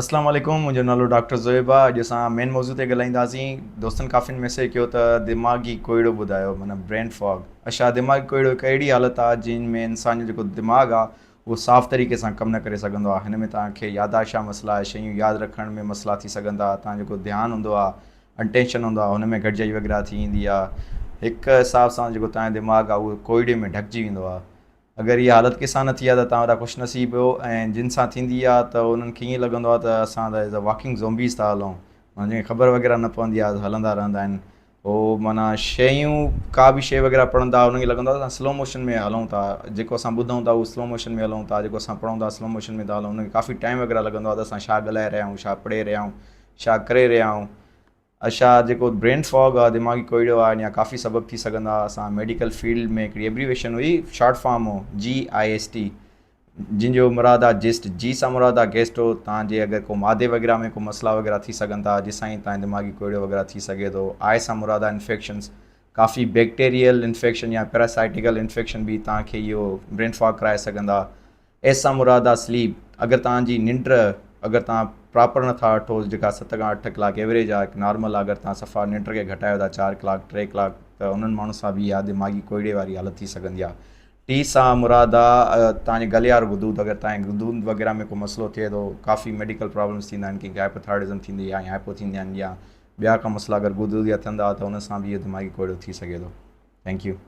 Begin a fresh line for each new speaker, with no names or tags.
اسلام عليڪم منهنجو نالو ڊاڪٽر زويب آ اڄ اسان مين موضوع تي ڳالهائينداسين دوستن ڪافين ميسيج ڪيو ته دماغي ڪوئڙو ٻڌايو معنيٰ برين فاگ اڇا دماغي ڪوئڙو هڪ اهڙي حالت آ جنهن ۾ انسان جو جيڪو دماغ آ اهو صاف طريقي سان ڪم نه ڪري سگهندو آ هن ۾ توهان کي ياداشت جا مسئلا شيون ياد رکڻ ۾ مسئلا ٿي سگهن ٿا توهان جيڪو ڌيان هوندو آ اٽينشن هوندو آ هن ۾ گهٽجائي وغيره ٿي ويندي آ هڪ حساب سان جيڪو توهان جو دماغ آ اهو ڪوئڙي ۾ ڍڪجي ويندو آ اگر اها حالت ڪنهن سان نه ٿي آهي ته توهان وڏا خوش نصيب آهيو ۽ جن سان ٿيندي آهي ته انهن کي ائين لڳندو آهي ته اسان ته ايز اي واڪنگ زومبيز ٿا هلون معنيٰ جنهن کي خبر وغيره نه پوندي آهي هلندا رهندا آهن هو معنيٰ شيون ڪا به شيء وغيره پڙهندا انهن کي لڳندو آهي اسان سلو موشن ۾ هلون ٿا جيڪو اسان ٻڌون ٿا اهو سلو موشن ۾ هلون ٿا جيڪو اسان پڙهون ٿا سلو موشن ۾ ٿا هلون انهن کي ڪافي ٽائيم وغيره لڳندو آهي ته اسان ڇا ڳالهائي رهيا آهيون ڇا پڙهي رهيا آهيون ڇا ڪري رهيا آهيون. اڇا جيڪو برين فاگ آ دماغي ڪوئڙو آ ان جا ڪافي سبب ٿي سگهندا اسان ميڊيڪل فيلڊ ۾ هڪڙي ايبريويشن هئي شارٽ فارم هو جي I S T جن جو مراد آ جسٽ جي سان مراد آ گيسٽو تان جي اگر ڪو مادي وغيره ۾ ڪو مسئلا وغيره ٿي سگهن ٿا جس سان ئي تان دماغي ڪوئڙو وغيره ٿي سگهي ٿو آء سان مراد آ انفيڪشنس ڪافي بيڪٽيريل انفيڪشن يا پيراسائٽيڪل انفيڪشن به تان کي اهو برين فاگ ڪرائي سگهندا ايس سان مراد آ سليپ اگر توهان جي ننڊ اگر توهان پراپر نٿا وٺو جيڪا ست کان اٺ ڪلاڪ ايوريج آ هڪ نارمل آ اگر توهان صفا ننڊ کي گهٽايو ٿا چار ڪلاڪ ٽي ڪلاڪ ته انهن ماڻهن سان به اها دماغي ڪوئڙي واري حالت ٿي سگهندي آ ٽي سان مراد آ توهان جي گلي وارو غدود اگر توهان جي غدود وغيره ۾ ڪو مسئلو ٿئي ٿو ڪافي ميڊيڪل پرابلمس ٿيندا آهن ڪنهن کي هائپوٿائرڊزم ٿيندي آ يا هائپو ٿيندي آهن يا ٻيا ڪا مسئلا اگر غدود جا ٿيندا ته ان سان به اهو دماغي ڪوئڙو ٿي سگهي ٿو thank you.